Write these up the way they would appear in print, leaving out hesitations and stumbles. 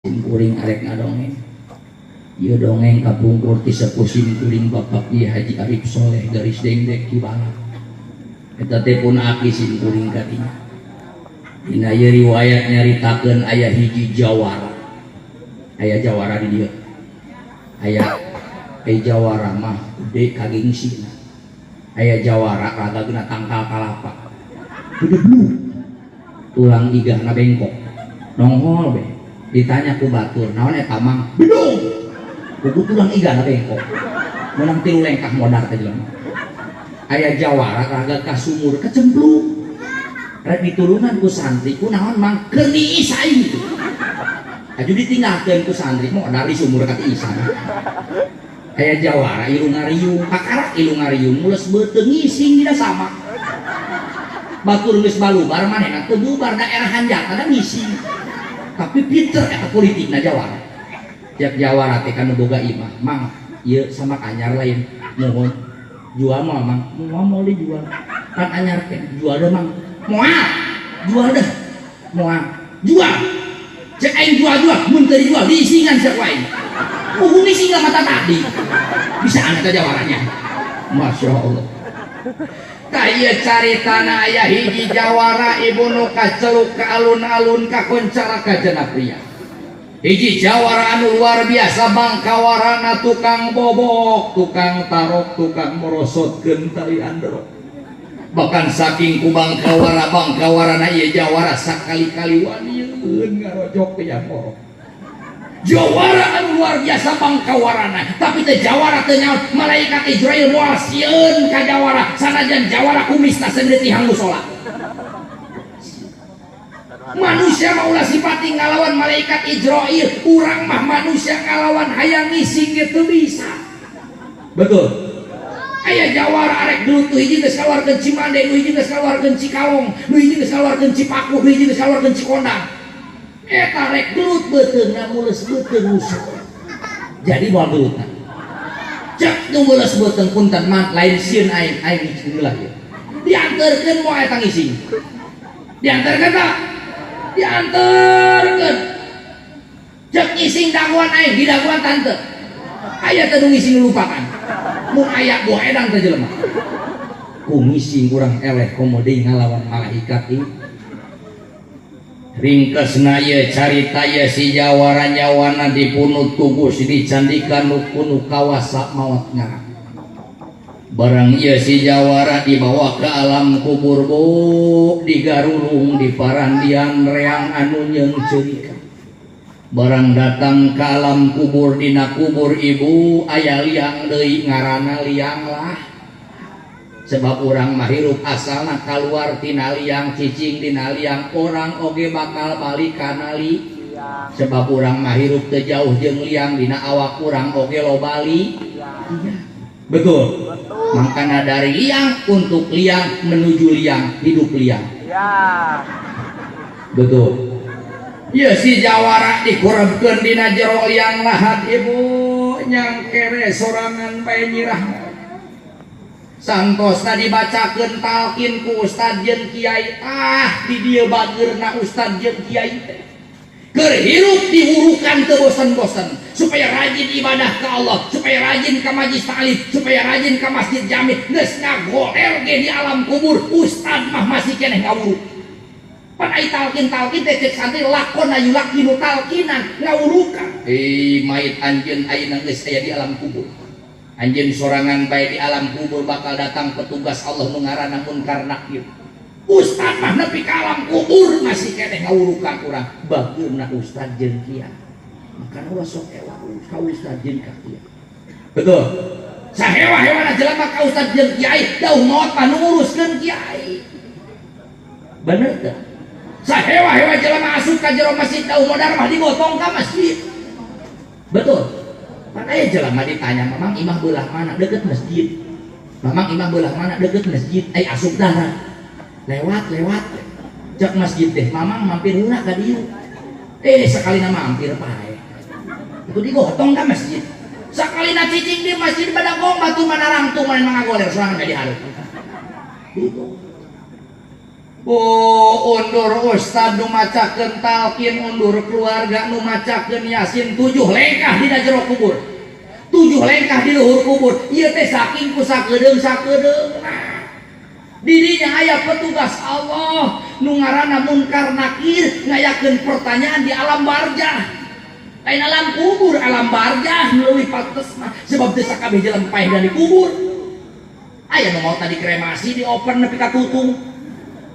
Kuring arek ngadongeng. Ieu dongeng kapungkur ti sepuh simkuring Bapak Kiai Haji Arif Soleh garis dengdek Cibalak. Eta teh pun aki simkuring kadinya. Dina ieu riwayat nyaritakeun aya hiji jawara. Aya jawara di dieu. Aya jawara mah gede kagingsina. Aya jawara ragagna tangkal kalapa. Gede blue. Tulang igana bengkok. Nongol be. Ditanya ku batur, naon eta mang? Bedung. Kuku tulang igana bengkok. Menang tilu lengkah modar teh jelema. Aya jawara raga ka sumur kecemplung. Rek ditulungan ku santri ku naon mang? Keur niis aing. Aju ditinggalkeun ku santri modar di sumur ka tiisan. Aya jawara ilu ngariung, kakarak ilu ngariung mules beuteung ngising dina sama. Batur geus balubar manehna teu bubar daerah hanjakana ngising. Tapi pinter eta politikna jawara. Tiap jawara teh kan boga imah, mang ieu sama anyar lain mohon jual moal mang, moal moal dijual. Kan anyar teh jual deh mang. Moal jual deh. Moal jual. Cek aing jual-jual, mun teu dijual diisingan cek aing. Puhung ngising lah mata tadi. Bisa anak teh jawaranya. Masya Allah. Kaya caritana aya hiji jawara ibu nu kaceluk ka alun-alun kakoncara ka Janapria. Hiji jawara anu luar biasa bangkawarana tukang bobok, tukang tarok, tukang merosotkeun tali androk. Bahkan saking ku bangkawara bangkawarana ieu jawara sakali-kali wanieun ngarojok teh morok. Jawara anu luar biasa bangkawarana, tapi teh jawara teh nyaut malaikat Israil moal sieun ka jawara sanajan jawara kumisna segede tihang musala. Manusia mah ulah sipati ngalawan malaikat Israil, urang mah manusia ngalawan hayang ngising ge teu bisa. Betul. Aya jawara arek gelut nu hiji geus kaluarkeun Cimande, nu hiji geus kaluarkeun Cikalong, nu hiji geus kaluarkeun Cipaku, nu hiji geus kaluarkeun Cikondang. Eta rek gelut beuteungna mules beuteung musuh. Jadi moal gelutna. Cek nu mules beuteung punten man lain sieun aing, aing heula ieu. Dianterkeun moal eta ngising. Dianterkeun tak? Dianterkeun. Cek ngising daguan aing, di daguan tante. Aya teh nu ngising lupakan. Mun aya buah edang teh jelema. Ku ngising urang eleh komo deui ngalawan malaikat ieu. Ringkesna ieu carita ieu si jawara nyawana dipunut ku Gusti dicandikan nu kunu kawasa maot ngaran. Barang ieu si jawara dibawa ke alam kubur bu digarurung di parandian reang anu nyeung ceurika. Barang datang ke alam kubur dina kubur ibu aya liang deui ngaranna liang lah. Sebab urang mah hirup asalna kaluar tina liang cicing dina liang orang oge bakal balik kana liang. Sebab urang mah hirup teu jauh jeung liang dina awak urang oge loba liang. Betul. Makana dari liang untuk liang menuju liang hidup liang. Betul. Ya si jawara dikurebkeun dina jero liang lahat ibu nyangkere sorangan bae nyirah. Santosna dibacakeun talqin ku ustad jeung kiai, ah di dieu bageurna ustad jeung kiai teh. Keur hirup diwurukan teu bosen-bosen supaya rajin ibadah ka Allah, supaya rajin ka majlis ta'lim, supaya rajin ka masjid jami, geus ngagoler ge di alam kubur ustad mah masih keneh ngawuruk. Pan ai talqin-talqin teh cek santri lakon yulaqinu talqinan ngawurukan. Mayit anjeun ayeuna geus aya di alam kubur. Anjeun sorangan bae di alam kubur bakal datang petugas Allah nu ngaranna Munkar Nakir. Ustad mah nepi ka alam kubur masih keneh ngawurukan urang. Bageurna ustad jeung kiai. Makana ulah sok ewa ka ustad jeung ka kiai. Betul. Sahewa-hewana jelema ka ustad jeung kiai, dauh maot mah nu nguruskeun kiai. Bener teu? Sahewa-hewa jelema asup ka jero masjid dauh modar mah digotong ka masjid. Betul. Pan aya jelema ditanya, "Mamang imah belah mana?" Deket masjid. "Mamang imah belah mana?" Deket masjid. Ai asup darat. Lewat-lewat. Cek masjid teh, "Mamang mampir heula ka dieu." Sakalina mampir pae. Itu digotong ka masjid. Sakalina cicing di masjid badagong batu manarangtung maneh mangagoler sorangan ka dihareup. Gitu. Oh, undur ustad nu macakeun talqin, undur keluarga nu macakeun yasin, 7 lengkah dina jero kubur, 7 lengkah di luhur kubur. Ieu teh saking ku sakedeung sakedeungna. Dirinya aya petugas Allah nu ngaranna Munkar Nakir ngayakeun pertanyaan di alam barzah. Lain alam kubur, alam barzah nu leuwih pantes mah, sebab teu sakabeh jelema paeh dari kubur. Aya nu maot tadi kremasi di oven nepi ka tutung.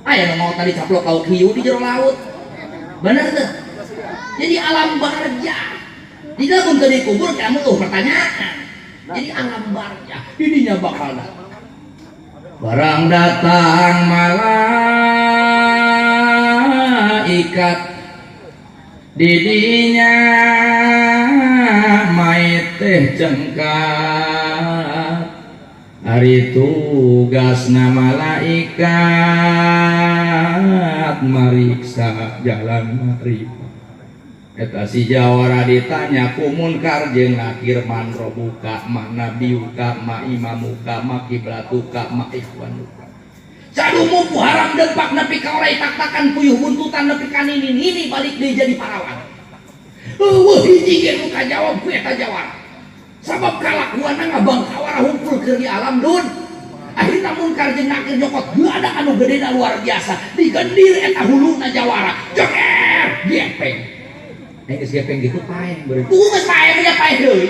Aya nu maot tadi caplok lauk hiu di jero laut. Bener teu? Jadi alam barzah. Di dalam teu dikubur kamu tuh pertanyaan. Jadi alam barzah didinya bakal datang. Barang datang malaikat didinya mayit teh cengkat. Ari tugasna malaikat mariksa jalan makrifat. Eta si jawara ditanya ku Munkar jeung Nakir, man robuka, ma nabiyuka, ma imamuka, ma kiblatuka, ma ikhwanuka. Sadumupu haram dempak nepi ka orai tak-takan puyuh buntutan nepi ka nini-nini balik deui jadi parawan. Eueuh hiji ge nu kajawab ku eta jawara. Sabab kalakuanna ngabangkawara hungkul keur di alam dun. Akhirna Munkar jeung Nakir nyokot gada anu gedena luar biasa, digendir eta huluna jawara. Joker gepeng. Geus gepeng gitu paeh beureum. Tunggu geus paeh mah paeh deui.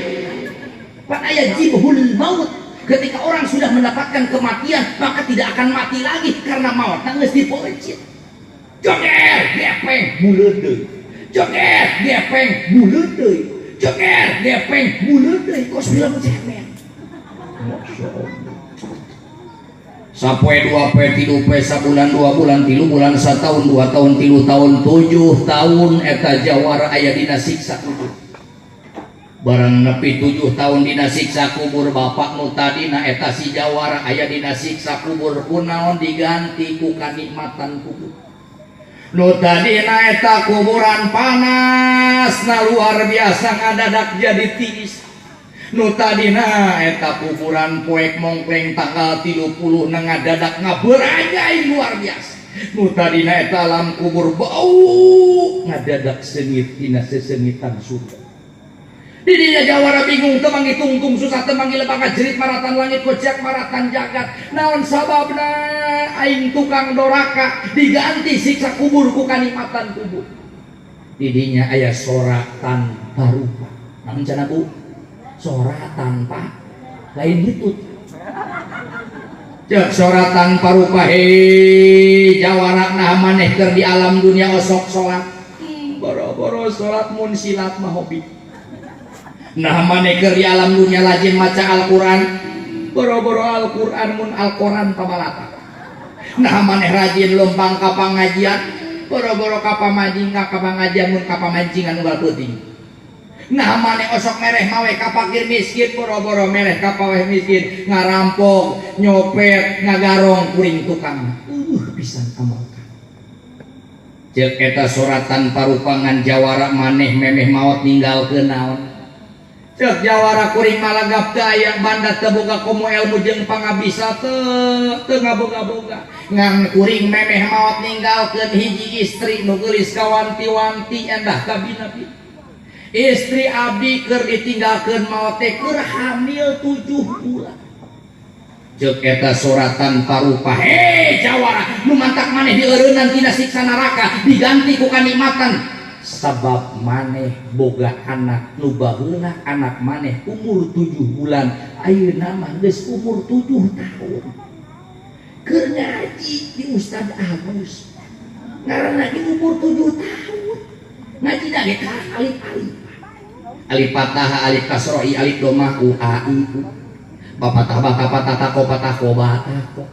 Pan aya jibhul maut. Ketika orang sudah mendapatkan kematian, maka tidak akan mati lagi karena maut geus dipeuncit. Joker gepeng muleut deui. Joker gepeng muleut deui. Joker gepeng muleut deui kos film cemen. Masya Allah. Sapoe 2 poe 3 poe sabulan 2 bulan 3 bulan 1 tahun 2 tahun 3 tahun 7 tahun eta jawara aya dina siksa kubur. Barang nepi 7 tahun dina siksa kubur, bapak nu tadina eta si jawara aya dina siksa kubur kunaon diganti ku kanikmatan kubur. Nu tadina eta kuburan panas na luar biasa ngadadak jadi tiis. Nu tadina eta kuburan poek mongkleng tanggal 30 na ngadadak ngaberajai luar biasa. Nu tadina eta alam kubur bau ngadadak seungit dina sesengitan surga. Didinya jawara bingung teu manggih tungtung susah teu manggih lebak jerit maratan langit kocak maratan jagat. Naon sababna aing tukang doraka diganti siksa kubur ku kanikmatan kubur. Didinya aya sora tanpa rupa. Naon cenah Bu? Sora tanpa lain hitut. Cek sora tanpa rupa, hei jawara nah maneh keur di alam dunia osok salat. Boro-boro salat mun silat mah hobi. Nah maneh keur di alam dunia lajin maca Al-Qur'an. Boro-boro Al-Qur'an mun Al-Qur'an pabalata. Nah maneh rajin lempang ka pangajian. Boro-boro ka pamajingan ka pangajian mun ka pamancingan unggal peuting. Nah maneh osok mereh mawe ka fakir miskin, boro-boro mereh ka paweh miskin, ngarampok, nyopet, ngagarong kuring tukang. Pisan amalkan. Ceuk eta sora tanpa rupangan jawara maneh memeh maot ninggalkeun naon. Ceuk jawara kuring malagap teu aya banda teu boga komo ilmu jeung pangabisa teu ngaboga-boga. Ngan kuring memeh maot ninggalkeun hiji istri nu geulis kawanti-wanti endah kabinabi. Istri abdi keur ditinggalkeun maot teh keur hamil 7 bulan. Ceuk eta sora tanpa rupa, hei jawara nu mantak maneh dieureunnan tina siksa neraka diganti ku kanikmatan sabab maneh boga anak nu baheula anak maneh umur 7 bulan ayeuna mah geus umur 7 tahun. Keur ngaji di Ustad Agus ngaranna di umur 7 tahun ngaji da ge alif-alif. Alif patah, alif kasroh, i alif domah, u a i u. Ba patah ba ta patah ta ko patah ko ba ta ko.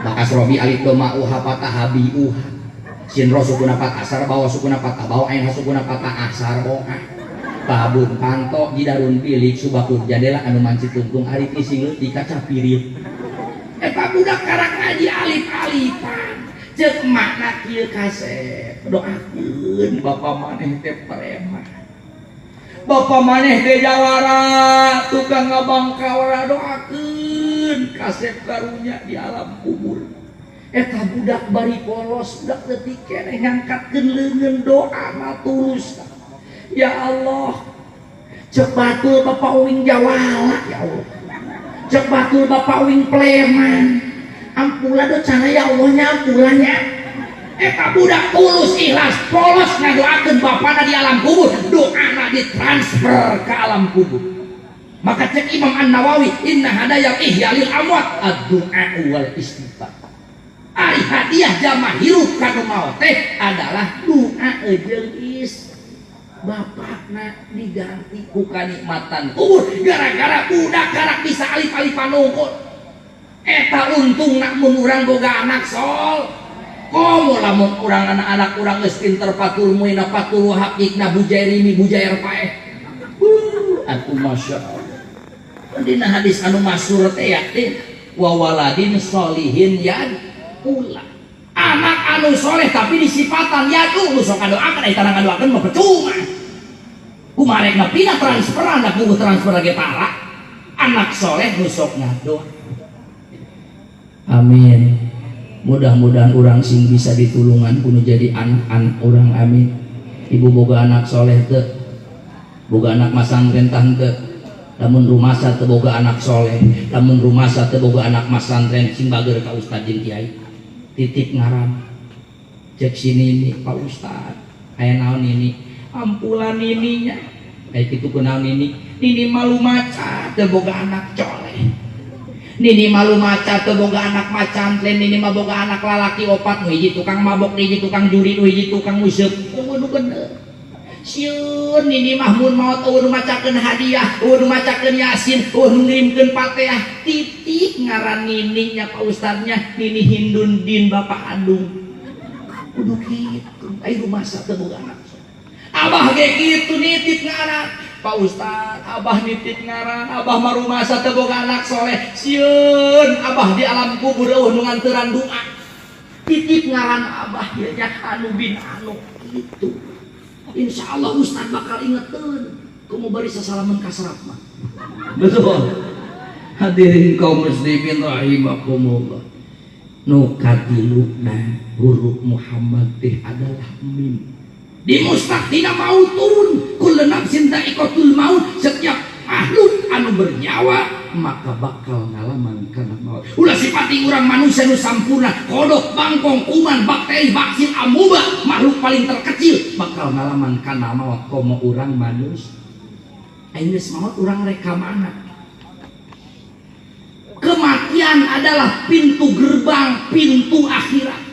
Ba kasroh bi alif domah u ha patah ha bi u ha. Sin ro sukuna patah asar bawa sukuna patah bawa ain ha sukuna patah asar bo a. Babun panto jidarun bilik subakun jandela anu manci tungtung ari tising leutik kaca pirit. Eta budak karak ngaji alif-alifan. Ceuk makna kieu kasep doakeun bapa maneh teh preman. Bapa maneh teh jawara tukang ngabangkawara doakeun kasep karunya di alam kubur. Eta budak bari polos, budak leutik keneh ngangkatkeun leungeun doa na tulus. Ya Allah, cek batur bapak uing jawala ya Allah. Cek batur bapak uing pleman. Ampula docana ya Allah nya ampula nya. Eta budak tulus ikhlas polos ngadoakeun bapana di alam kubur, doana ditransfer ke alam kubur. Maka cek Imam An-Nawawi, inna hadayal ihya lil amwat ad-du'a wal istighfar. Ari hadiah jama hirup ka nu maot teh adalah doa jeung is. Bapakna diganti ku kanikmatan kubur gara-gara budak karak bisa alif-alifan nungkul. Eta untungna mun urang boga anak sol. Komo lamun urang anak-anak urang geus pinter patul muina patul hakikna bujairimi bujair paeh. Atuh masya Allah. Dina hadis anu masyhur teh ya teh wa waladin solihin yad ulah. Anak anu soleh tapi disipatan yadu nu sok ngadoakeun eta ngadoakeun mah percuma. Kumaha rek pindah transfer anak kudu transfer ge tara. Anak soleh nu sok ngadoa. Amin. Mudah-mudahan urang sing bisa ditulungan kudu jadi anak-anak urang, amin. Ibu boga anak soleh teu? Boga anak masantren tah teu? Lamun rumasa teu boga anak soleh, lamun rumasa teu boga anak masantren, sing bager ka ustad jeung kiai. Titip ngaran. Cek sini ini Pak Ustad, aya naon ini? Ampulan ininya. Aya kitu kunaon ini? Nini malu maca teu boga anak soleh. Nini malu maca teu boga anak macantren, nini mah boga anak lalaki opat, nu hiji tukang mabok, nu hiji tukang judi, nu hiji tukang musik. Nu bener. Sieun nini mah mun maot eueuh nu macakeun hadiah, eueuh nu macakeun yasin, eueuh nu ngirimkeun Fatihah. Titip ngaran nini nya Pak Ustadnya, Nini Hindun Din Bapak Adung. Kudu kitu, ai rumasa teu boga anak. Abah ge kitu nitip ngaran. Pak Ustad, abah nitip ngaran, abah mah rumasa teu boga anak soleh. Sieun abah di alam kubur eueuh nu nganteran doa. Titip ngaran abah ieu nya anu bin anu kitu. Insya Allah Ustad bakal ingetin. Kumu bari sasalaman kasrap mah. Betul. Hadirin kaum muslimin rahimakumullah. Nu katiluna huruf Muhammad teh adalah mim. Di mustaqina mautun kullu nafsin dha'iqatul maut, setiap makhluk anu bernyawa maka bakal ngalaman kana maut. Ulah sipati urang manusia nu sampurna, kodok, bangkong, kuman, bakteri, baksil, amuba, makhluk paling terkecil bakal ngalaman kana maut. Komo urang manusia. Aing geus maut urang rek ka mana? Kematian adalah pintu gerbang, pintu akhirat.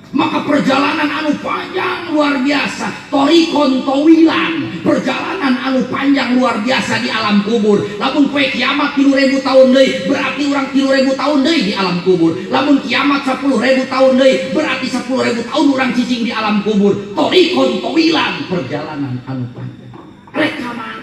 Maka perjalanan anu panjang luar biasa, torikon towilan, perjalanan anu panjang luar biasa di alam kubur. Lamun poe kiamat 3000 tahun deui, berarti urang 3000 tahun deui di alam kubur. Lamun kiamat 10.000 tahun deui, berarti 10.000 tahun urang cicing di alam kubur. Torikon towilan, perjalanan anu panjang. Rek ka mana?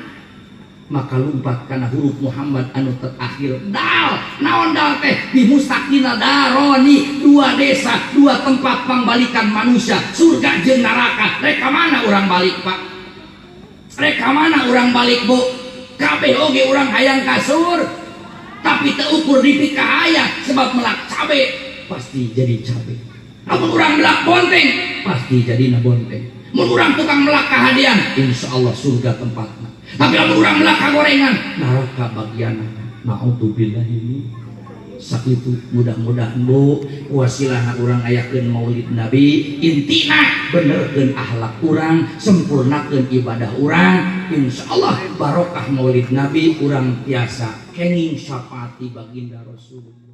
Maka lumpat karena huruf Muhammad anu terakhir dal. Naon dal teh? Di mustaqina daroni, dua desa, dua tempat pambalikan manusia, surga jeung neraka. Rek ka mana urang balik, Pak? Rek ka mana urang balik, Bu? Kabeh oge urang hayang ka sur, tapi teu ukur dipikahaya sebab melak cabe pasti jadi cabe. Lamun urang melak bonteng pasti jadi na bonteng. Mun urang tukang melak kahadian, insya Allah surga tempatna. Tapi lamun urang melak kagorengan, neraka bagianna. Naudzubillah ini. Sakitu mudah-mudahan Bu wasilahna urang ayakeun maulid Nabi, intina benerkeun akhlak urang, sempurnakeun ibadah urang, insyaallah barokah maulid Nabi urang tiasa kenging syafaati baginda Rasulullah.